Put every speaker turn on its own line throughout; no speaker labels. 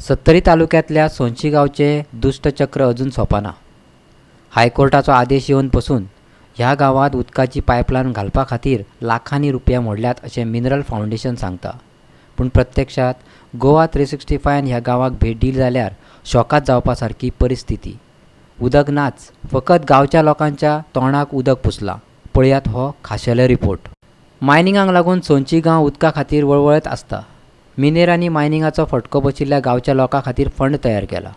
सत्तरी तालुक्यांतल्या सोनशी गांवचें दुश्टचक्र अजून सोंपना. हायकोर्टाचो आदेश येवन पसून ह्या गांवांत उदकाची पायपलायन घालपा खातीर लाखांनी रुपया मोडल्यात अशें मिनरल फावंडेशन सांगता. पूण प्रत्यक्षांत गोवा 365 ह्या गांवाक भेट दिली जाल्यार शॉकाद जावपा सारकी परिस्थिती. उदक नाच, फकत गांवच्या लोकांच्या तोंडाक उदक पुसलां. पळयात हो खाशेलो रिपोर्ट. मायनिंगाक लागून सोनची गांव उदका खातीर वळवळत आसता. मिनेर आनी मायनिंगाचो फटको बशिल्ल्या गांवच्या लोकां खातीर फंड तयार केला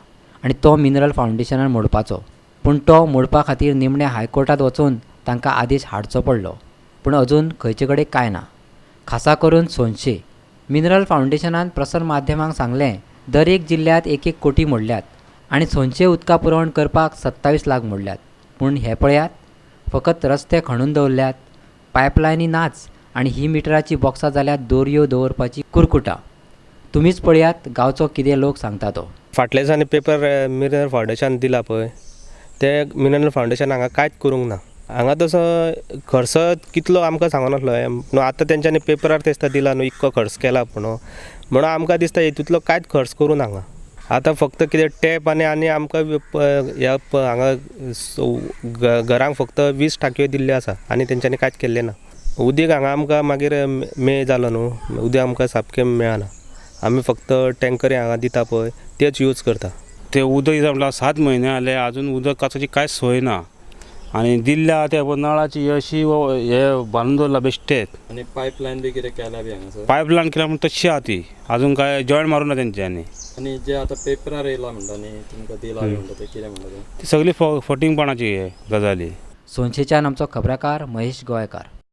आनी तो मिनरल फावंडेशनान मोडपाचो. पूण तो मोडपा खातीर निमणे हायकोर्टांत वचून तांकां आदेश हाडचो पडलो. पूण अजून खंयचे कडेन कांय ना. खासा करून सोनशे मिनरल फावंडेशनान प्रसार माध्यमांक सांगलें, दर एक जिल्ल्यांत एक एक कोटी मोडल्यात आनी सोनशे उदका पुरवण करपाक 27 लाख मोडल्यात. पूण हें पळयात, फकत रस्ते खणून दवरल्यात, पायपलायनी नाच आनी ही मिटराची बॉक्सां जाल्यार दोरयो दवरपाची कुरकुटां. तुमीच पळयात गांवचो कितें लोक सांगता तो.
फाटल्या दिसांनी पेपर मिनरल फावंडेशन दिला पळय, ते मिनरल फावंडेशन हांगा कांयच करूंक ना. हांगा तसो खर्च कितलो आमकां सांगनासलो न्हू. आतां तेंच्यांनी पेपरार दिसता दिला न्हू इतको खर्च केला म्हणून, म्हणून आमकां दिसता हितूंतलो कांयच खर्च करूं ना हांगा. आतां फक्त कितें टॅप आनी आनी आमकां ह्या हांगा घरांक फक्त 20 टाकयो दिल्ल्यो आसा आनी तेंच्यांनी कांयच केल्लें ना. उदीक हांगा आमकां मागीर मे जालो न्हू, उदीक आमकां सामकें मेळना. आमी फक्त टँकरी हांगा दिता पळय तेच यूज करता.
ते उदक दिता म्हटल्यार 7 म्हयने जाले अजून उदकाची कांयच सोय ना. आनी दिल्ल्या ते नळाची अशी हे बांदून दवरला बेश्टेच.
आनी पायपलायन बी कितें केल्या बी हांगासर?
पायपलायन केल्या म्हण तशी आहा ती, अजून काय जॉयंट मारूं ना तेंच्यांनी.
आनी जे आतां पेपरार येयला म्हणटा न्ही तुमकां दिला बी म्हणटा ते कितें म्हणटा ते?
ती सगळी फटींगपणाची हे गजाली.
सोनशेच्यान आमचो खबराकार महेश गोवेकार.